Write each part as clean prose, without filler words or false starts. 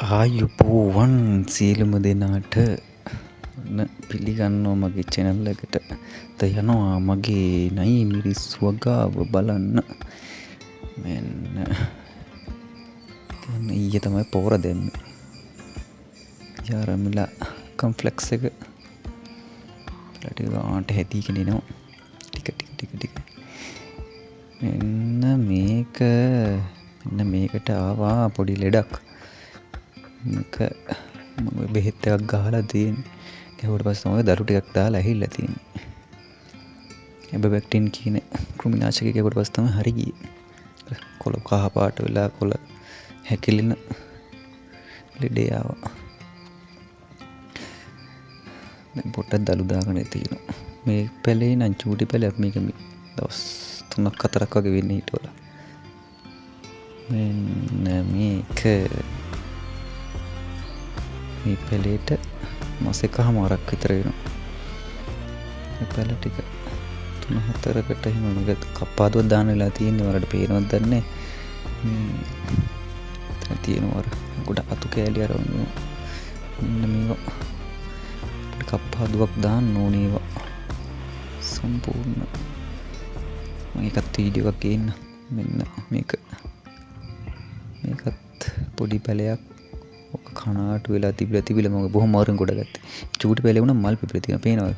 ආයුබෝවන් සියලුම දෙනාට පිළිගන්නවා මගේ චැනල් එකට. යනවා මගේ නයි මිරිස් වගාව බලන්න. මෙන්න ඊයේ තමයි පෝර දැම්මේ. යාරමිලා කම්ප්ලෙක්ස් එක ටික ගානට හැදීගෙන එනවා. ටික ටික ටික ටික. මෙන්න මේක, මෙන්න මේකට ආවා පොඩි ලෙඩක්. මේක මම බෙහෙත් එකක් ගහලා තියෙන්නේ. ගැහුවට පස්සේ තමයි දරු ටිකක් දාලා ඇහිල්ලා තියෙන්නේ. ඇබබැක්ටින් කියන කෘමිනාශකය ගැහුවට පස්සේ තමයි හරි ගියේ. කොළ කහ පාට වෙලා කොළ හැකිලෙන ලෙඩේ ආවා. දැන් පොඩ්ඩක් දළු දාගෙන තියෙනවා. මේ පැලේ නම් චූටි පැලයක්. මේක මේ දවස් 3ක් 4ක් වගේ වෙන්නේ හිටවලා. මෙන්න මේක මේ පැලේට මාස එකහමාරක් විතර වෙනවා. මේ පැල ටික 3-4කට එහෙම මේක කප්පාදුවක් දාන්න වෙලා තියෙන්නේ. ඔයාලට පේනවද දන්නේ නැහැ. මේ එතන තියෙනවා අර ගොඩ අතු කෑලි අර මේවා. මෙන්න මේවා පොඩි කප්පාදුවක් දාන්න ඕනේ ඒවා සම්පූර්ණ. මම ඒකත් වීඩියෝ එකක් ගේන්න. මෙන්න මේක, මේකත් පොඩි පැලයක්. ඔක කනාටු වෙලා තිබිලා තිබිලා මම බොහොම අමාරුවෙන් ගොඩ ගත්තේ. චූටි පැලේ වුණා මල් පිපිලා තියෙනවා. පේනවද?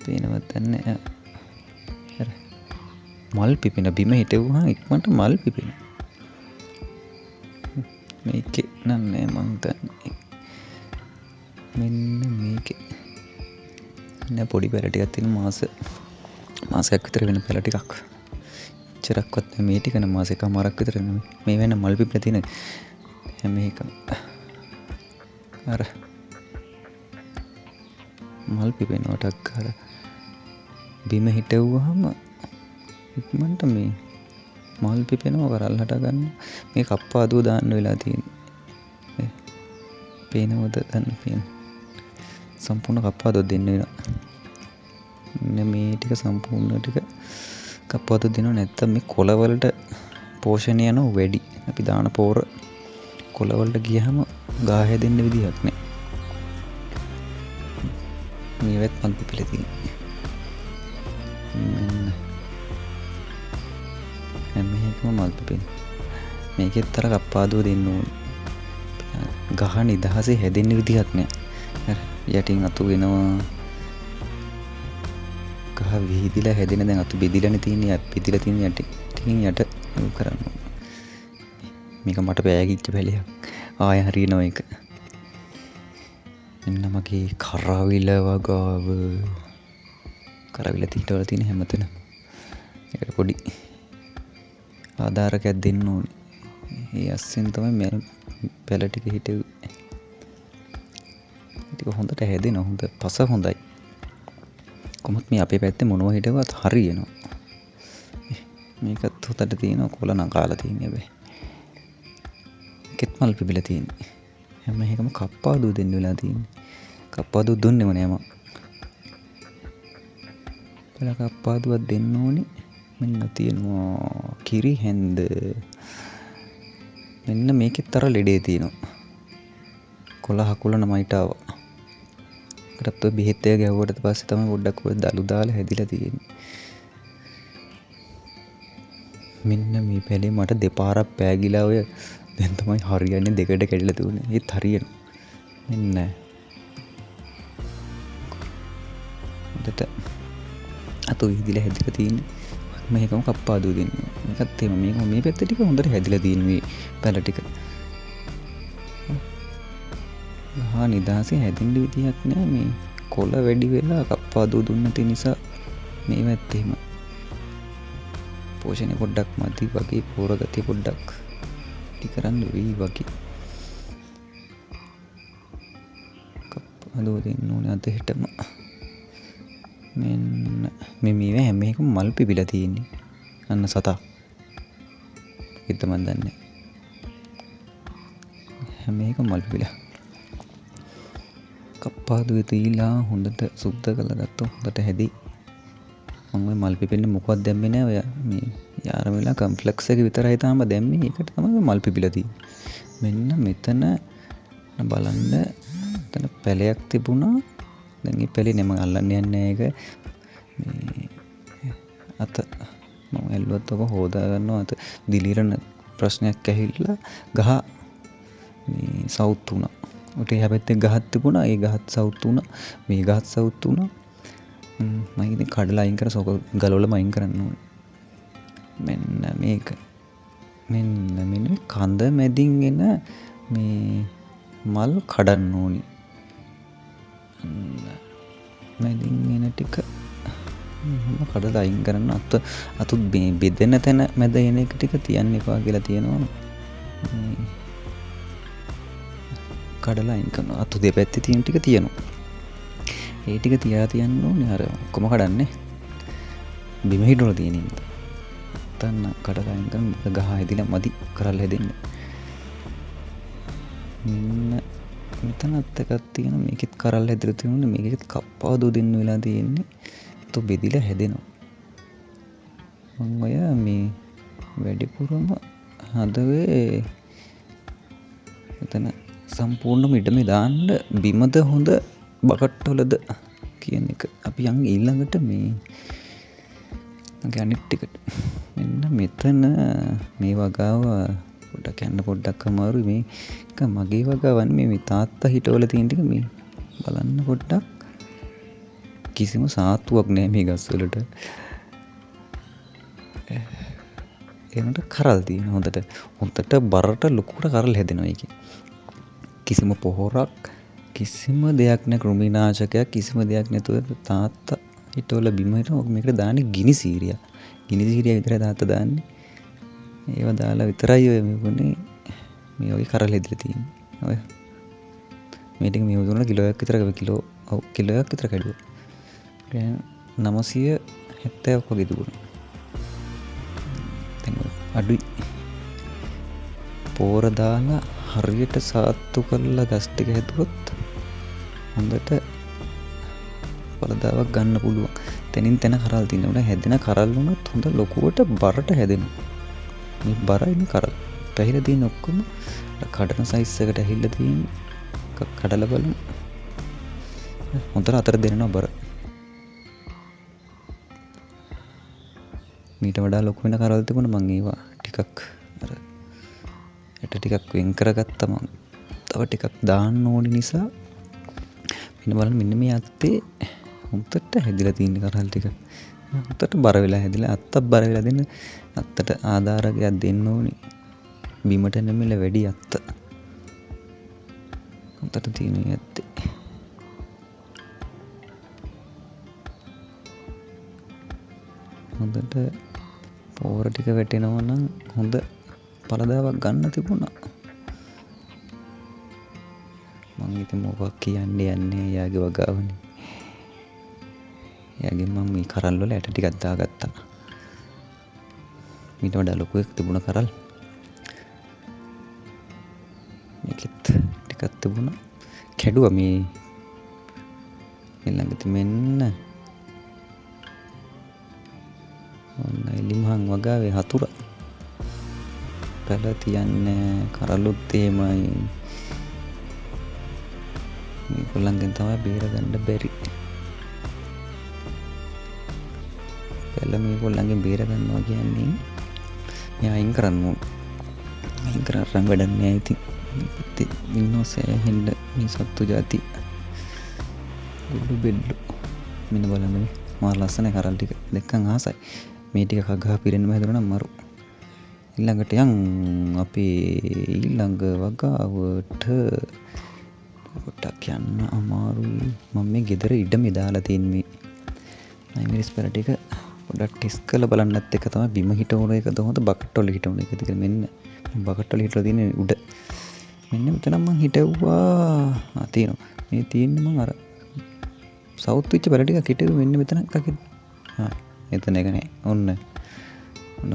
පේනවද දන්නේ නැහැ. අර මල් පිපෙන බිම හිටවුවහම ඉක්මනට මල් පිපෙන. මේකේ නම් නෑ මං දන්නේ. මෙන්න මේකේ නෑ පොඩි පැල ටිකක් තියෙන මාසයක් විතර වෙන පැල ටිකක්. එච්චරක්වත් නෑ මේ ටික නම් මාස එකමාරක් විතර වෙන. මේ වෙන මල් පිපිලා තියෙන හැම එකම අර මල් පිපෙනවා ටක් ගාලා. බිම හිටවුවහම ඉක්මනට මේ මල් පිපෙනවා කරල් හට ගන්න. මේ කප්පාදුව දාන්න වෙලා තියෙන්නේ. පේනවද දන්නේ පේන. සම්පූර්ණ කප්පාදුවක් දෙන්න වෙනවා. මෙන්න මේ ටික සම්පූර්ණ ටික කප්පාදුවක් දෙනවා. නැත්තම් මේ කොළවලට පෝෂණය යනවා වැඩි. අපි දාන පෝර කොළවලට ගියහම ගහ හැදෙන්න විදිහක් නෑ. මේවත් මල් පිපිලා තියෙන්නේ. මෙන්න හැම එකම මල් පිපෙන. මේකෙත් අර කප්පාදුව දෙන්න ඕනේ. ගහ නිදහසේ හැදෙන්න විදිහක් නෑ. අර යටින් අතු වෙනවා. ගහ විහිදිලා හැදෙන දැන් අතු බෙදිලානේ තියෙන්නේ. බෙදිලා තියෙන යටින් ටිකින් යට ඒක කරන්න ඕනේ. මේක මට පෑගිච්ච පැලයක්. ආය හරියනවා ඒක. මෙන්න මගේ කරවිල වගාව. කරවිල තිහිටවල තියෙන හැමතැනම. ඒකට පොඩි ආධාරකයක් දෙන්න ඕනේ. ඒ අස්සෙන් තමයි මේ පැල ටික හිටෙව්වේ. ටික හොඳට හැදෙනවා. හොඳ පස හොඳයි. කොහොමත් මේ අපේ පැත්තේ මොනවා හිටවුවත් හරියනවා. මේකත් හොඳට තියෙනවා. කොළ නම් කාලා තියෙන්නේ හැබැයි. ඒකෙත් මල් පිපිලා තියෙන්නේ. හැම එකම කප්පාදුව දෙන්න වෙලා තියෙන්නේ. කප්පාදුව දුන්නෙම නෑ මං. පෙළ කප්පාදුවක් දෙන්න ඕනේ. මෙන්න තියෙනවා කිරි හැන්ද. මෙන්න මේකෙත් අර ලෙඩේ තියෙනවා. කොළ හකුලන මයිට ආවා. ඒකටත් ඔය බෙහෙත් එක ගැහුවට පස්සේ තමයි පොඩ්ඩක් ඔය දළු දාලා හැදිලා තියෙන්නේ. මෙන්න මේ පැලේ මට දෙපාරක් පෑගිලා ඔය දැන් තමයි හරියන්නේ දෙකට කැඩිලා තිබුණේ. ඒත් හරියනවා. මෙන්න හොඳට අතු විහිදිලා හැදිලා තියෙන්නේ. මේකම කප්පාදුව දෙන්න. මේකත් එහෙම. මේක මේ පැත්ත ටික හොඳට හැදිලා තියෙන මේ පැල ටික. ගහ නිදහසේ හැදෙන්න විදිහක් නෑ. මේ කොළ වැඩි වෙලා කප්පාදුව දුන්න තියෙන නිසා මේවත් එහෙම. පෝෂණය පොඩ්ඩක් මදි වගේ, පෝර ගතිය පොඩ්ඩක් ටි කරන්න වෙයි වගේ. කප්පාදුව දෙන්න ඕනේ අද හෙටම. මෙන්න මේ මේවා හැම එකම මල් පිපිලා තියෙන්නේ. අන්න සතා. ඒත් මන් දන්නේ. හැම එකම මල් පිපිලා. කප්පාදුවේ තීලා හොඳට සුද්ධ කරලා ගත්තොත් හොඳට හැදෙයි. මං ඔය මල් පිපෙන්න මොකවත් දැම්මේ නෑ. ඔය මේ යාරමිලා කම්ප්ලෙක්ස් එක විතරයි තාම දැම්මේ. ඒකට තමයි මල් පිපිලා තියෙන්නේ. මෙන්න මෙතන බලන්න එතන පැලයක් තිබුණා. දැන් මේ පැලේ නේ මම අල්ලන්න යන්නේ ඒක. මේ අත මම ඇල්ලුවත් ඔක හොදා ගන්නවා. අත දිලිරන ප්‍රශ්නයක් ඇහිල්ලා ගහ මේ සවුත් වුණා. උට එහා පැත්තේ ගහක් තිබුණා. ඒ ගහත් සවුත් වුණා. මේ ගහත් සවුත් වුණා. මම ඉතින් කඩලා අයින් කර සෝක ගලවලම අයින් කරන්න ඕනේ. මෙන්න මේක. මෙන්න මෙන්න කඳ මැදින් එන මේ මල් කඩන්න ඕනි. මැදින් එන ටික එහෙම කඩලා අයින් කරන්න. අතුත් මේ බෙදෙන තැන මැද එන එක ටික තියන්න එපා කියලා තියෙනවා. මේ කඩලා අයින් කරනවා. අතු දෙපැත්තේ තියෙන ටික තියෙනවා. ඒ ටික තියා තියන්න ඕනේ. අර ඔක්කොම කඩන්නේ බිම හිටවල තියෙන හින්දා. තන්න කඩලා අයින් කරන ගහ හැදිලා මදි කරල් හැදෙන්න. මෙන්න මෙතනත් එකක් තියෙනවා. මේකෙත් කරල් හැදිලා තියෙනවා. මේකෙත් කප්පාදු දෙන්න වෙලා තියෙන්නේ. તો බෙදිලා හැදෙනවා. මං ඔය මේ වැඩිපුරම හදවේ මෙතන සම්පූර්ණම ඉඩමේ දාන්න බිමද හොඳ බකට් වලද කියන එක. අපි යන් ඊළඟට මේ මගේ අනිත් ටිකට. මෙන්න මෙතන මේ වගාව පොඩ්ඩක් යන්න පොඩ්ඩක් අමාරුයි. මේක මගේ වගාවක් නෙමෙයි, මේ තාත්තා හිටවල තියෙන ටික මේ බලන්න පොඩ්ඩක්. කිසිම සාත්තුවක් නෑ මේ ගස් වලට. ඒ වුණාට කරල් තියෙන හොඳට. හොඳට බරට ලොකුට කරල් හැදෙනවා ඒකේ. කිසිම පොහොරක් කිසිම දෙයක් නෑ, කෘමිනාශකයක් කිසිම දෙයක් නැතුව තාත්තා හිටවල බිම හිටවල ඔක මේකට දාන්නේ ගිනි සීරියා. ගිනි සීරියා විතරයි තාත්තා දාන්නේ. ඒවා දාලා විතරයි ඔය මේ වුණේ. මේ වගේ කරල් හැදිලා තියෙන්නේ. ඔය මේ ටික මේ වුණා කිලෝයක් විතර කිලෝ ඔව් කිලෝයක් විතර කැඩුවා. ග්‍රෑම් 970ක් වගේ තිබුණා. දැන් ඔය අඩුයි. පෝර දාලා හරියට සාත්තු කරලා ගස් ටික හැදුවොත් හොඳට ඵලදාවක් ගන්න පුළුවන්. තැනින් තැන කරල් තියෙනවා. හැදෙන කරල් වුණත් හොඳ ලොකුවට බරට හැදෙනවා. මේ බරයි මේ කරල්. පැහිලා තියෙන ඔක්කොම කඩන සයිස් එකට ඇහිලා තියෙන. එකක් කඩලා බලමු. හොඳට අතර දෙනවා බර. මීට වඩා ලොකු වෙන කරල් තිබුණා. මං ඒවා ටිකක් අර ඇට ටිකක් වෙන් කරගත්තා. මං තව ටිකක් දාන්න ඕනි නිසා. මෙන්න බලන්න, මෙන්න මේ අත්තේ හොඳට හැදිලා තියෙන කරල් ටික. හොඳට බර වෙලා හැදිලා, අත්තක් බර වෙලා දෙන්න. අත්තට ආධාරකයක් දෙන්න ඕනි. බිමට නැමිලා වැඩි අත්ත. හොඳට තියෙන මේ අත්තේ. හොඳට පෝර ටික වැටෙනවා නම් හොඳ පළදාවක් ගන්න තිබුණා. මං ඉතින් මොකක් කියන්න යන්නේ එයාගේ වගාවනේ. එයාගෙන් මං මේ කරල් වල ඇට ටිකක් දාගත්තා. මීට වඩා ලොකු එකක් තිබුණ කරල්. මේකෙත් ටිකක් තිබුණා. කැඩුවා මේ. ඊළඟට මෙන්න ඔන්න එලිමහන් වගාවේ හතුර. පැල තියන්නේ කරලුත් එහෙමයි. මේගොල්ලන්ගෙන් තමයි බේරගන්න බැරි. පැල මේගොල්ලන්ගෙන් බේරගන්නවා කියන්නේ මෙයා අයින් කරන්න ඕන. අයින් කරන් අරන් වැඩක් නෑ ඉතින්. මේ පැත්තේ ඉන්නවා සෑහෙන්න මේ සත්තු ජාති. ගුල්ලු බෙල්ලු. මෙන්න බලන්න මේ මාර ලස්සනයි කරල් ටික. දැක්කන් ආසයි. මේ ටික කගහ පිරෙන්නම හැදුනා නම් මරු. ඊළඟට යන් අපේ ඊළඟ වගාවට පොඩ්ඩක් යන්න අමාරුයි. මම මේ ගෙදර ඉඩමේ දාලා තියෙන මේ නයිමිරිස් පැල ටික පොඩ්ඩක් ටෙස්ට් කරලා බලන්නත් එක තමයි බිම හිටවන එකද හොඳ බකට් වල හිටවන එකද කියලා. මෙන්න මම බකට් වල හිටවලා තියෙන්නේ උඩ. මෙන්න මෙතන මං හිටවුවා. තියෙනවා. මේ තියෙන්නේ මං අර සවුත් වෙච්ච පැල ටිකක් හිටුවේ මෙන්න මෙතන එකක් එතන එක නෑ. ඔන්න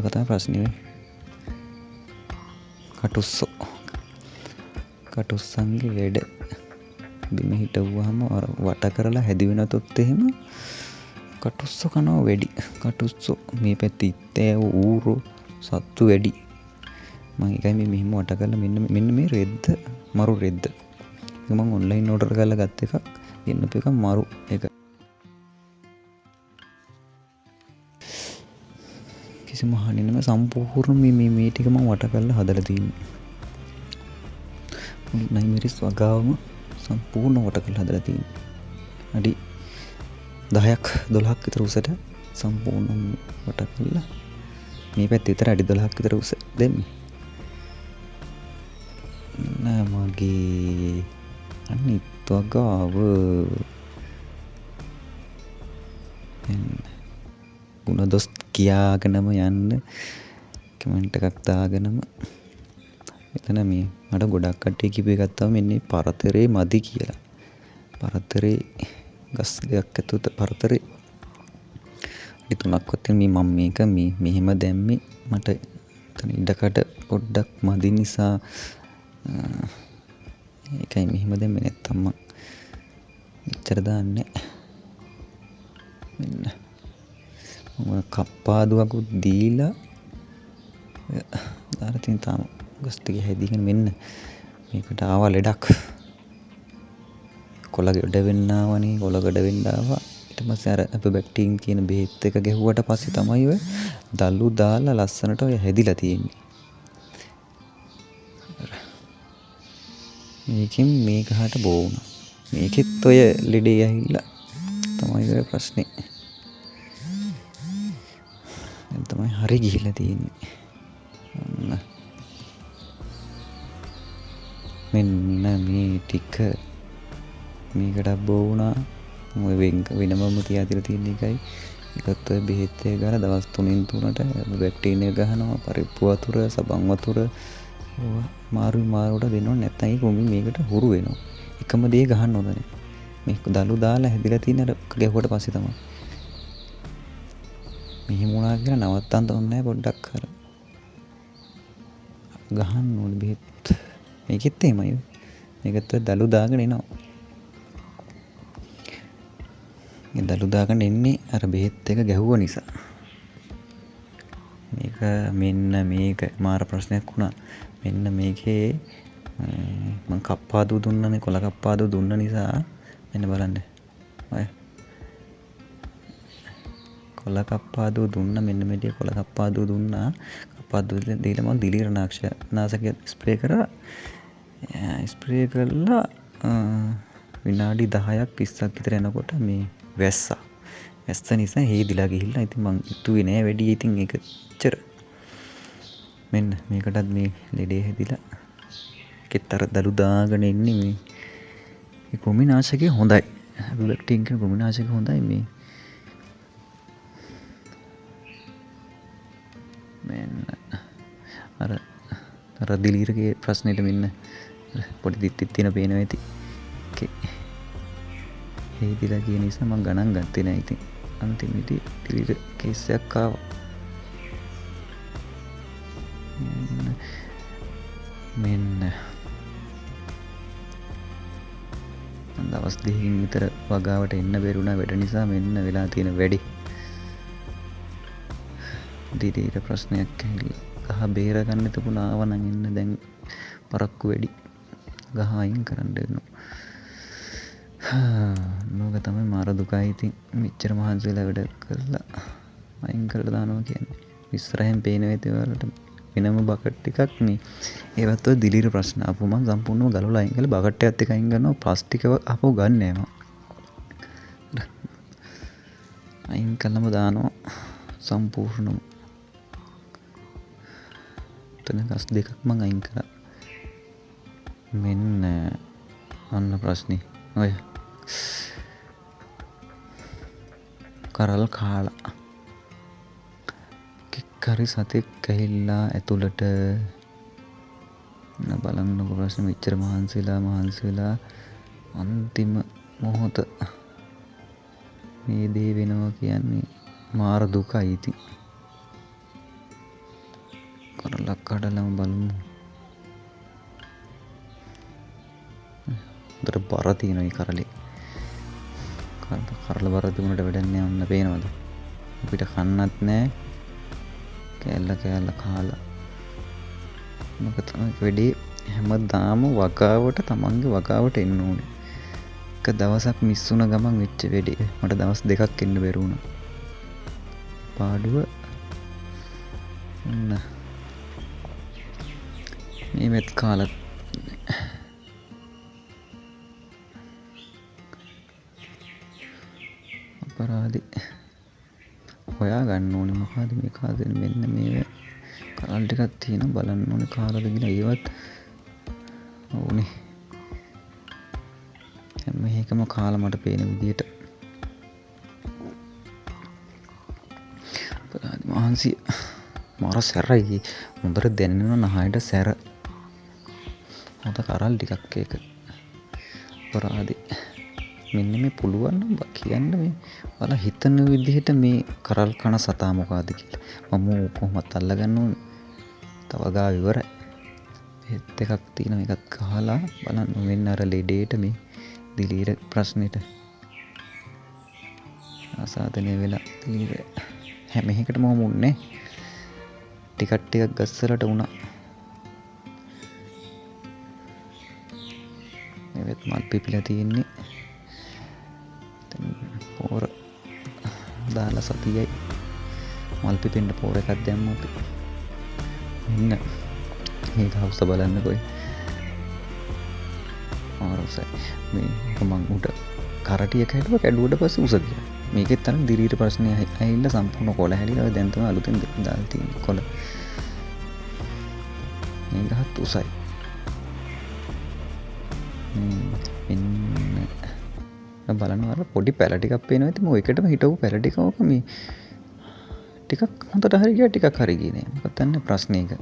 කතා ප්‍රශ්නේ වෙයි. කටුස්සෝ. කටුස්සන්ගේ වැඩ බිම හිටවුවාම අර වට කරලා හැදි වෙනතොත් එහෙම කටුස්සෝ කනවා වැඩි. කටුස්සෝ මේ පැත්තේ ඉත්තෑවෝ ඌරෝ සත්තු වැඩි. මං ඒකයි මේ මෙහෙම වට කරලා මෙන්න මෙන්න මේ රෙද්ද මරු රෙද්ද. ඒක මං ඔන්ලයින් ඕඩර් කරලා ගත්ත එකක්. ගෙන්නපු එකක් මරු එක. කිසිම හානියක් නෑ. සම්පූර්ණ මේ මේ මේ ටික මං වට කරලා හදලා තියෙන්නේ. මුළු නයිමිරිස් වගාවම සම්පූර්ණ වට කරලා හදලා තියෙන්නේ. අඩි 10ක් 12ක් විතර උසට සම්පූර්ණ වට කරලා මේ පැත්තේ විතර අඩි 12ක් විතර උස දෙන්නේ. නෑ මගේ අනිත් වගාව ගුණ දොස් කියාගෙනම යන්න කමෙන්ට් එකක් දාගෙනම. එතන මේ මට ගොඩක් කට්ටිය කිව්ව එකක් තමයි මෙන්න මේ පරතරේ මදි කියලා. පරතරේ ගස් දෙකක් ඇතුළත පරතරේ අඩි 3ක්වත් තියෙන මේ මම මේක මේ මෙහෙම දැම්මේ මට එතන ඉඩකඩ පොඩ්ඩක් මදි නිසා ඒකයි මෙහෙම දැම්මේ. නැත්තම් මං මෙච්චර දාන්නේ නෑ. මෙන්න මම කප්පාදුවකුත් දීලා දාලා තියෙන තාම ගස් ටික හැදීගෙන. මෙන්න මේකට ආවා ලෙඩක්. කොළ ගොඩ වෙන්න ආවනේ. කොළ ගොඩ වෙන්න ආවා. ඊට පස්සේ අර ඇපබැක්ටින් කියන බෙහෙත් එක ගැහුවට පස්සේ තමයි ඔය දලු දාලා ලස්සනට ඔය හැදිලා තියෙන්නේ. මේකෙන් මේ ගහට බෝ වුණා. මේකෙත් ඔය ලෙඩේ ඇහිලා තමයි ඔය ප්‍රශ්නේ. දැන් තමයි හරි ගිහිලා තියෙන්නේ. ඔන්න මෙන්න මේ ටික මේකටත් බෝ වුණා. ඔය වෙනමම තියා තියලා තියෙන එකයි. ඒකත් ඔය බෙහෙත් එක ගහලා දවස් 3න් 3ට බැක්ටීරියා එක ගහනවා. පරිප්පු වතුර, සබන් වතුර ඕවා මාරු මාරුවට දෙනවා. නැත්නම් ඒ කෘමි මේකට හුරු වෙනවා. එකම දේ ගහන්න හොඳ නෑ. මේ දලු දාලා හැදිලා තියෙන අර ගැහුවට පස්සේ තමයි. මෙහෙම වුණා කියලා නවත්තන්න ඕනේ නෑ. පොඩ්ඩක් අර ගහන්න ඕනේ බෙහෙත්. මේකෙත් එහෙමයි. මේකත් ඔය දලු දාගෙන එනවා. මේ දලු දාගෙන එන්නේ අර බෙහෙත් එක ගැහුව නිසා. මේක මෙන්න මේක මාර ප්‍රශ්නයක් වුණා. මෙන්න මේකේ මං කප්පාදු දුන්නනේ, කොළ කප්පාදු දුන්න නිසා මෙන්න බලන්න. ඔය කොළ කප්පාදු දුන්න, මෙන්න මේ ටික කොළ කප්පාදු දුන්නා. කප්පාදු දීලා මං දිලීර නාශකය ස්ප්‍රේ කරා. ස්ප්‍රේ කරලා විනාඩි 10ක් 20ක් විතර යනකොට මේ වැස්සා. වැස්ස නිසා හේදිලා ගිහිල්ලා. ඉතින් මං හිතුවේ නෑ වැඩි. ඉතින් ඒක එච්චර. මෙන්න මේකටත් මේ ලෙඩේ හැදිලා. ඒකෙත් අර දලු දාගෙන එන්නේ මේ. මේ කෘමිනාශකය හොඳයි. ඇපබැක්ටින් කියන කෘමිනාශකය හොඳයි මේ. මෙන්න අර අර දිලීරගේ ප්‍රශ්නෙට මෙන්න පොඩි දිත්තිත් තියෙන පේනවා ඇති. ඒකේ හේදිලා ගිය නිසා මං ගණන් ගත්තේ නෑ. ඉතින් අන්තිමේදී දිලීර කේස් එකක් ආවා. මෙන්න දවස් දෙකකින් විතර වගාවට එන්න බැරි වුණා වැඩ නිසා. මෙන්න වෙලා තියෙන වැඩි දිලීර ප්‍රශ්නයක් ඇහිලා ගහ බේර ගන්න තිබුණා. ආව නම් එන්න දැන් පරක්කු වැඩි. ගහ අයින් කරන්න වෙනවා. මොක තමයි මාර දුකයි. ඉතින් මෙච්චර මහන්සි වෙලා වැඩ කරලා අයින් කරලා දානවා කියන්නේ. ඉස්සරහෙන් පේන වෙති ඔයාලට වෙනම බකට් ටිකක් මේ. ඒවත් ඔය දිලීර ප්‍රශ්න. ආපහු මං සම්පූර්ණව ගලවලා අයින් කරලා බකට් එකත් එක්ක අයින් කරනවා. ප්ලාස්ටික් එක ආපහු ගන්න නෑ මං. අයින් කළම දානවා සම්පූර්ණව. එතන ගස් දෙකක් මං අයින් කරා. මෙන්න අන්න ප්‍රශ්නේ. ඔය කරල් කාලා හරි සතෙක් ඇහිල්ලා ඇතුළට. බලන්නකො ප්‍රශ්නේ. මෙච්චර මහන්සි වෙලා අන්තිම මොහොත මේ දේ වෙනවා කියන්නේ මාර දුකයි. ඉතින් කරලක් කඩලම බලමු. හොඳට බර තියෙනවා මේ කරලේ. කරල බර තිබුණට වැඩක් නෑ. ඔන්න පේනවද? අපිට කන්නත් නෑ. කෑල්ල කෑල්ල කාලා. මොකද තමයි වැඩේ හැමදාම වගාවට තමන්ගේ වගාවට එන්න ඕනේ. එක දවසක් මිස් වුණ ගමන් වෙච්ච වැඩේ. මට දවස් දෙකක් එන්න බැරි වුණා. පාඩුව ඔන්න මේ මෙත් කාලත් අපරාධي හොයා ගන්න ඕනේ. මොකද මේ කාදෙන මෙන්න මේ කරල් ටිකක් තියෙනවා බලන්න ඕනේ කාලද කියලා. ඒවත් ඕනේ හැම එකම කාලා මට පේන විදියට. අපරාධي මහන්සිය මාර සැරයි. හොඳට දැනෙනවා නහයට සැර. හොඳ කරල් ටිකක් ඒක. අපරාධي මෙන්න මේ පුළුවන් නම් කියන්න මේ ඔයාලා හිතන විදිහට මේ කරල් කන සතා මොකಾದ කියලා. මම කොහොමත් අල්ලගන්න ඕනේ. තව ගාව ඉවරයි. බෙහෙත් එකක් තියෙනවා ඒකත් ගහලා බලන්න. මෙන්න අර ලෙඩේට මේ දිලීර ප්‍රශ්නෙට ආසාදනය වෙලා දිලීර හැම එකටම ඔහොම උන්නේ. ටිකක් ටිකක් ගස්සලට වුණා. මේවත් මල් පිපිලා තියෙන්නේ. පෝර දාලා සතියයි මල් පිපෙන්න පෝර එකක් දැම්මා අපි. මෙන්න මේක හවුස බලන්නකො. මාර උසයි. මේක මං උඩ කරටිය කැඩුවා. කැඩුවට පස්සේ උස ගියා. මේකෙත් අර දිරීර ප්‍රශ්නේ ඇහිල්ලා සම්පූර්ණ කොළ හැලිලා ඔය දැන් තමයි අලුතෙන් දාලා තියෙන්නේ කොළ. මේ ගහත් උසයි. මෙන්න බලන්න අර පොඩි පැල ටිකක් පේනවා. ඉතින් ඔය එකටම හිටවපු පැල ටික ඕක මේ ටිකක් හොඳට හරි ගියා ටිකක් හරි ගියේ නෑ. මොකක්ද දන්නේ ප්‍රශ්නේ එක.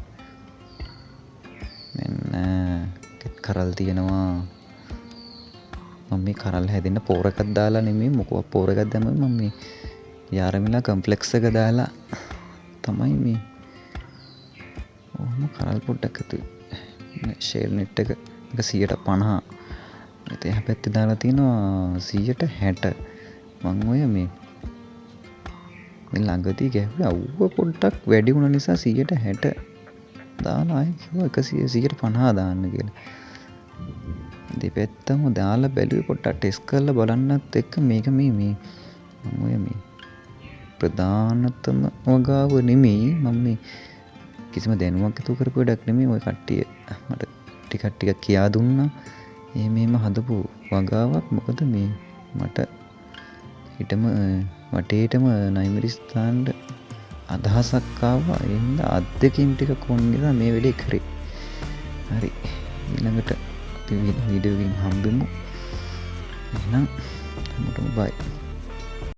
මෙන්න කෙත් කරල් තියෙනවා. මම මේ කරල් හැදෙන්න පෝර එකක් දාලා නෙමෙයි මොකක් පෝර එකක් දැම්මම මම මේ යාරමිලා කම්ප්ලෙක්ස් එක දාලා තමයි මේ ඔහොම කරල් පොඩ්ඩක් ඇතුයි. ෂේල් නෙට් එක එක 150. ඉතින් එහා පැත්තේ දාලා තියෙනවා 160. මං ඔය මේ ළඟදී ගැහුවේ අවුව පොඩ්ඩක් වැඩි වුණ නිසා 160 දාලා ආයෙ කිව්වා 150 දාන්න කියලා. දෙපැත්තම දාලා බැලුවේ පොඩ්ඩක් ටෙස්ට් කරලා බලන්නත් එක්ක මේක මේ මේ මං ඔය මේ ප්‍රධානතම වගාව නෙමෙයි. මම මේ කිසිම දැනුමක් ඇතුව කරපු වැඩක් නෙමෙයි. ඔය කට්ටිය මට ටිකක් ටිකක් කියා දුන්නා. එහෙම එහෙම හදපු වගාවක්. මොකද මේ මට හිටම වටේටම නයිමිරිස් දාන්න අදහසක් ආවා. ඒ හින්දා අත්දැකීම් ටිකක් ඕන නිසා මේ වැඩේ කරේ. හරි ඊළඟට අපි වීඩියෝ එකකින් හම්බෙමු. එහෙනම් හැමෝටම බයි.